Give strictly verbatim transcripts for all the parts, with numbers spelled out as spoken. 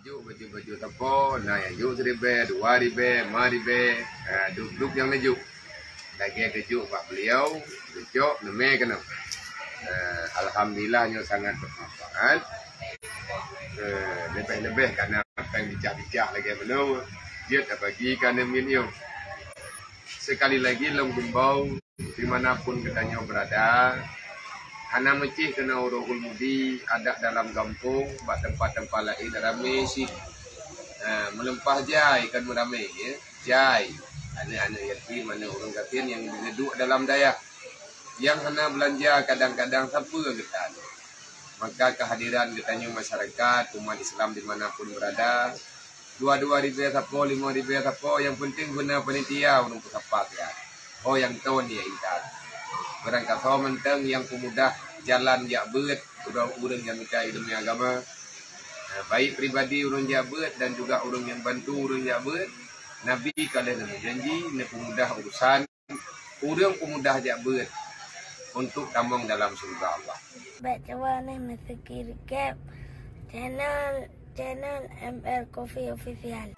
Jok baju-baju sapo, na nyang jok siribèe, dua ribèe, lima ribèe, eh, dup-dup nyang neujok. Lagèe geujok bak beliau, geucok neumè keunoe. Eh, alhamdulillah nyoe sangat bermanfaat. Eh, leubeh-leubeh kana péng bicak-bicak lagèe meunoe, jeuet tabagi keu aneuk miet nyoe. Sekali lagi lôn himbau, di mana pun geutanyoe berada, hana meucih keunoe Ruhul Mudi, adak dalam gampông, bak teumpat-teumpat laén ramé cit. Ha, meulimpah jai kon meuramé, ya. Jai. Aneuk-aneuk yatim, aneuk ureueng gasien nyang geuduek dalam dayah. Nyang hana beulanja kadang-kadang sapeue geutan. Maka kehadiran geutanyoe masyarakat, umat Islam di mana pun berada, dua-dua ribèe sapo, lima ribèe sapo, nyang penting beuna panitia ureueng peusapa siat. Ho nyang ton ya intat. Barangkasoe mantong nyang peumudah jalan jak beuet, ureueng-ureueng nyang mita ileumèe agama. Eh, baik pribadi ureueng jak beuet dan juga ureueng nyang bantu ureueng jak beuet, Nabi ka lheueh neumeujanji neupeumudah urusan ureueng peumudah jak beuet untuk tamong dalam syeuruga Allah. Bèk cuba neh meuseuki recap channel, channel M R Coffee Official.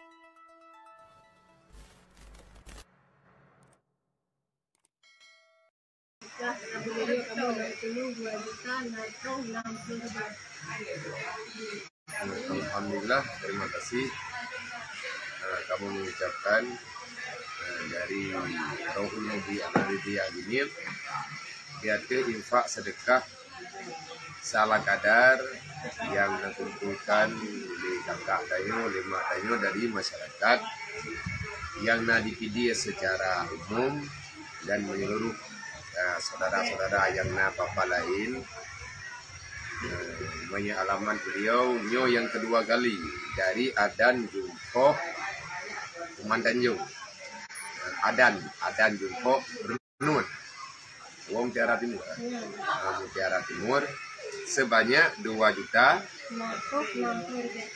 Alhamdulillah, terima kasih. Eh, kamoe mengucapkan, eh, dari Rohul Mudi Al-Mudi Al-Jinir, di ateueh infak sedekah salah kadar nyang dikumpulkan lé kakak tanyoe, lé mak tanyoe dari masyarakat nyang na di Pidie secara umum dan menyeluruh, eh, saudara-saudara nyang na papa laén. Eh, meunyoe alamat beliau, nyoe nyang kedua kali dari Adan Jumpoh, Kuman Tanjong. Eh, Adan, Adan Jumpoh, Renun. Wong Mutiara Timur. Ah, Mutiara Timur sebanyak dua juta,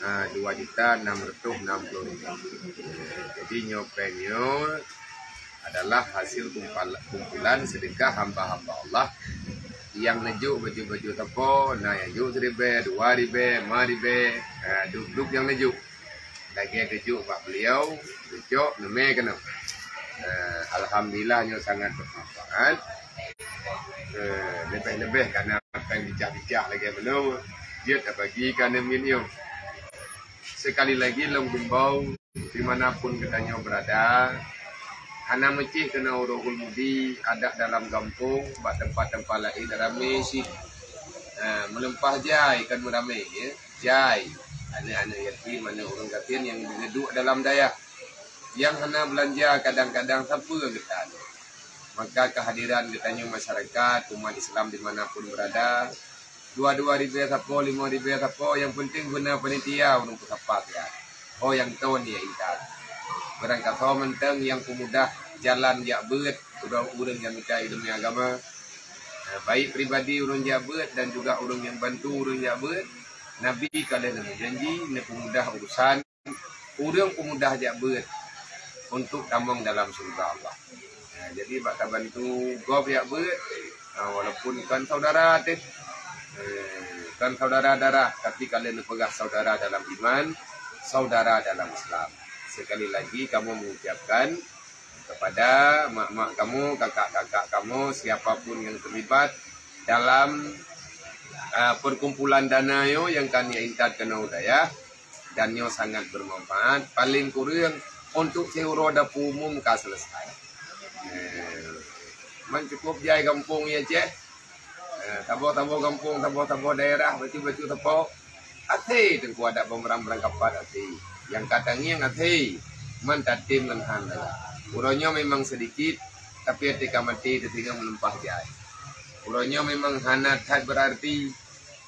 ah, dua juta enam ratus enam puluh ribu. Jadi, nyoe péng nyoe adalah hasil kumpal-, kumpulan sedekah hamba-hamba Allah nyang neujok baju-baju sapo, na nyang jok siribèe, dua ribèe, lima ribèe, ah, dup-dup nyang neujok. Lagèe geujok bak beliau, geucok neumè keunoe. Eh, alhamdulillah nyoe sangat bermanfaat. Eh, leubeh-leubeh kana péng bicak-bicak lagèe meunoe, jeuet tabagi keu aneuk miet nyoe. Sekali lagi lôn himbau, di mana pun geutanyoe berada, hana meucih keunoe Rohul Mudi, adak dalam gampông, bak teumpat-teumpat laén ramé cit. Eh, meulimpah jai kon meuramé, ya. Jai, aneuk-aneuk yatim, aneuk ureueng gasien nyang geuduek dalam dayah, nyang hana beulanja kadang-kadang sapeue geutan. Maka kehadiran geutanyoe masyarakat, umat Islam di mana pun berada, dua-dua ribèe sapo, lima ribèe sapo, nyang penting beuna panitia ureueng peusapa siat. Ho nyang ton ya intat. Barangkasoe mantong nyang peumudah jalan jak beuet, ureueng-ureueng nyang mita ileumèe agama, eh, baik pribadi ureueng jak beuet dan juga ureueng nyang bantu ureueng jak beuet, Nabi ka lheueh neumeujanji neupeumudah urusan ureueng peumudah jak beuet untuk tamong dalam syeuruga Allah. Nah, jadi bak tabantu gob jak beuet, nah, walaupun kon saudara teuh, eh, kon saudara darah, tapi ka lheueh neupeugah saudara dalam iman, saudara dalam Islam. Sekali lagi kamoe mengucapkan kepada mak-mak kamoe, kakak-kakak kamoe, siapa pun yang terlibat dalam, ah, perkumpulan dana nyoe nyang ka intat keunoe u dayah, dan nyoe sangat bermanfaat, paling kureueng untuk siuroe dapu umum ka selesai. Eh, man cukup jai gampông ya, Ceh. Eh, saboh-saboh gampông, saboh-saboh daerah, bacut-bacut sapo. Até teungku adak beumeurang-meurang kapat até. Nyang ka tangieng até, man tatém ngon han lagak. Uroe nyoe memang sedikit, tapi até ka maté teutinggai meulimpah jai. Uroe nyoe memang hana that berarti,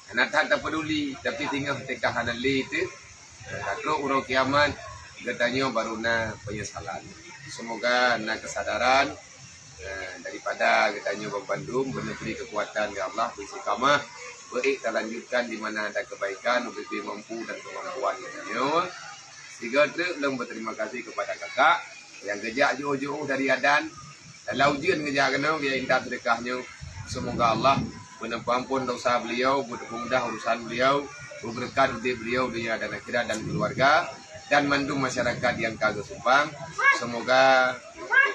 hana that tapeuduli, tapi tinggai até ka hana lé teuh. Ka trok uroe kiamat, geutanyoe baru na penyesalan. Semoga na kesadaran, eh, daripada geutanyoe bandum, beuneubri kekuatan ya Allah, beuistiqamah, beuék talanjutkan di mana ada kebaikan, ubé-bé mampu dan kemampuan geutanyoe. Sigoe treuk lôn berterima kasih kepada kakak nyang geujak jiôh-jiôh dari Adan, dalam ujeuen geujak keunoe, geujak intat sedekah nyoe. Semoga Allah meuneumpeuampon dosa beliau, beuteupeumudah urusan beliau, Beubeureukat udeb beliau dunia dan akhirat dan keluarga dan mandum masyarakat nyang ka geusumpang. Semoga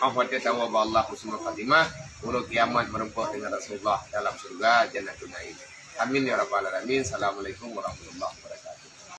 'oh watèe tawoe bak Allah husnul khatimah, uroe kiamat meureumpok dengan Rasulullah dalam syurga Jannatun Naim. Amin ya rabbal alamin. Assalamualaikum warahmatullahi wabarakatuh.